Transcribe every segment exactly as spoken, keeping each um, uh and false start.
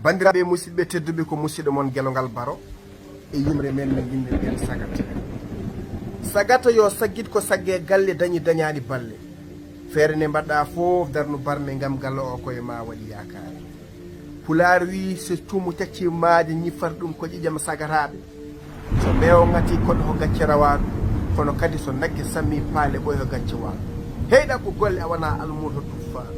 Banndiraaɓe musidɓe tedduɓe, ko musidɗo mon Gelongal Baro e yimre men no yimre ɓen sagata. Sagata yo saggit ko sagge galle dañi dañaani balle. Feere nde mbaɗɗa fof darnu barme ngam galle o koye ma waɗi yaakaare. Pulaar wii so cuumu tacci maaje ñiffata ɗum ko ƴiƴam sagataaɓe. So ɓeewo ŋati koɗo ko gacce rawaaɗo, kono kadi so nagge sammi paale ɓoy ko gacce waaɗo. Heyɗa ko golle a wona almuudo tuffaaɗo.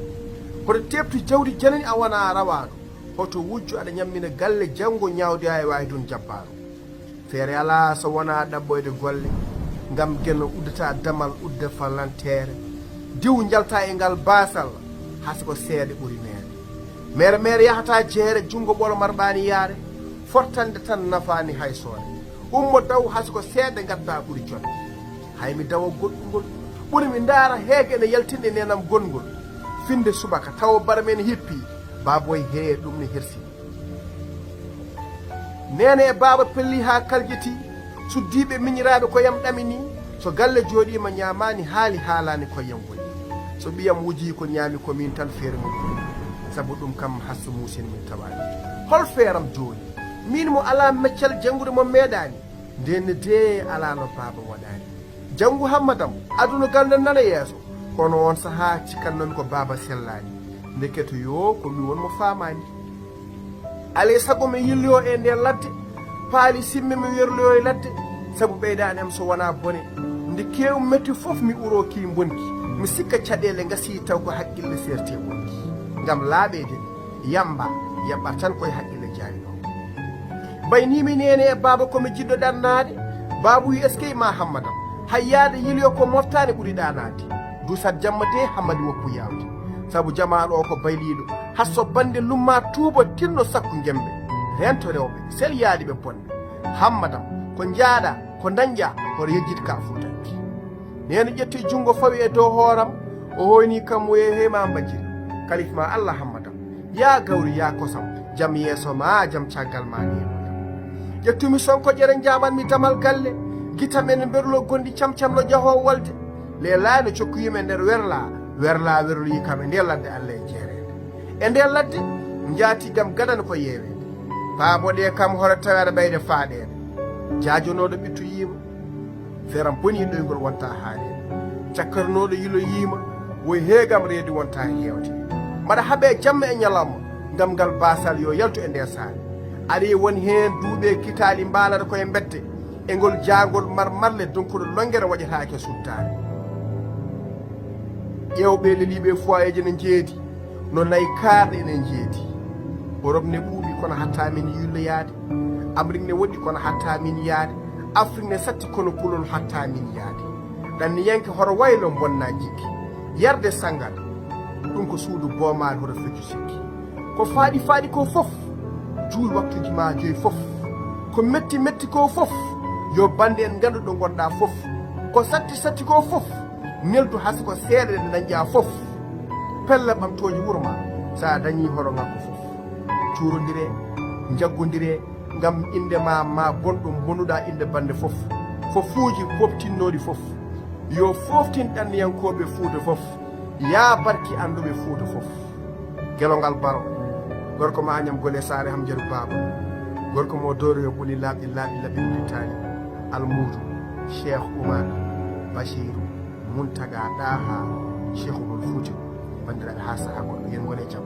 Hoto teɓtu jawdi janani a wona rawaaɗo. Hoto wujju aɗa ñammina galle janngo ñaawde ay waawi ɗum jabbaaɗo. Feere alaa so wonaa ɗaɓɓoyde golle, ngam geno uddata damal udda falanteere. Diw njalta e ngal baasal, hasi ko seeɗa ɓuri meere. Mere mere yahata jeere, junngo ɓolo marɓaani yaare, fottande tan nafaani hay soore. Ummo daw hasi ko seeɗa ngadda ɓuri jodde. Hay mi dawa goɗɗungol, ɓuri mi ndaara heege ene yaltinde nenam gonngol. Finde subaka tawa bara men hippi, baaboy hee ɗum ne hersi. Neene e baaba pelli haa kaljiti, suddiiɓe miñiraaɓe ko yam ɗamini, so galle jooɗiima ñaamaani haali haalaani ko yam woni. So ɓiyam wujii ko ñaami ko miin tan feere mum woni, sabu ɗum kam hasso muusin min tawaani. Hol feeram jooni? Miin mo alaa meccal janngude mo meeɗaani, ndeen ne dee alaa no baaba waɗaani. Janngu Hammadam, aduna gal nden nana yeeso, kono on sahaa cikkannoomi ko baaba sellaani. Ndekete yoo ko mi won mo faamaani. Alay sago mi yilloyo e nde ladde, paali simme mi werloyo e ladde, sabu ɓeydaani am so wonaa bone. Nde keew metti fof mi uroo kii mbonki, mi sikka caɗeele ngasii taw ko haqqille seerti e wonki. Ngam laaɓeede, yamba, yaɓɓat tan koye haqqille jaaynoo. Mbaynimi neene e baaba ko mi jiɗɗo ɗannaade, baaba wi eskey ma Hammadam, hay yaade yilyo ko moftaani ɓuri ɗaanaade. Dusat jamma de Hammadi woppu yaawde, sabu jamaanu o ko bayliiɗo, hasso bannde lumma tuuba tinno sakku ngembe, rento rewɓe, sel yaadi ɓe bonɓe. Hammadam, ko njaaɗa, ko dañƴa, hoto yejjit ka fuutanke. Neene ƴetti junngo fawi e dow hooram, o hoyni kam o yehe ma mbajiri. Kalif ma Allah Hammadam. Ya gawri ya kosam, jam yeeso ma, jam caggal ma neene. Ƴettumi sonko ƴere njaɓanmi damal galle, gitam ene mberlo gonɗi camcam no jaho wolde. Lelani cokkuyima e nder werla, werla werloyi kam e nde ladde Allah e jeereende. E nde ladde, njaati gam gadano ko yeeweede. Paaboɗe kam hoto taweede ɓeyde faaɗeede. Jaajonooɗo ɓittu yiima. Feram boni ɗoygol wonta haareede. Cakkarnooɗo yilo yiima, woy heegam reedi wonta heewde. Mbaɗa haɓe jamma e ñalawma, ngam ngal baasal yo yaltu e nde saare. Ari won heen duuɓe kitaali mbaalata koye mbette, e ngol jaangol marmarle donkuɗo longere waɗetaake suttaare. Ƴeewɓe leliiɓe foyeeje ne njeedi, no nayi kaarɗe ene njeedi. Europe ne ɓuuɓi kono hatta min yilloyaade. Amérique ne woɗɗi kono hatta min yaade. Afrique ne satti kono kulol hatta min yaade. Ɗanniyanke hoto waylo bonna jikki. Yarde sangara, ɗum ko suudu boomaali hoto feccu sikki. Ko faaɗi faaɗi ko fof, juul waktuuji ma joyi fof. Ko metti metti ko fof, yo bannde en nganndu ɗo ngonɗa fof. Ko satti satti ko fof, neldu hasi ko seeɗa nde dañƴa fof. Pella ɓamtooji wuro ma, sa dañi hoto ngakku fof. Cuurondire, njaggondire, ngam innde ma, ma bonɗo bonuɗa innde bannde fof. Fofuuji poftinnooɗi fof, yo fooftin ɗanniyankooɓe Fuuta fof. Ya barki annduɓe Fuuta fof. Gelongal Baro, gorko ma Añam Gole Saare Hamjatu Baaba, gorko mo Dooro yo ɓuli laaɓi laaɓi laɓi pittaali. Almuudu, Cheikh Oumar, Bachirou, Mountaga, Ɗaha, Cheikhul Fouti, banndiraaɓe haa sahaa goɗɗo, yen ngone jam.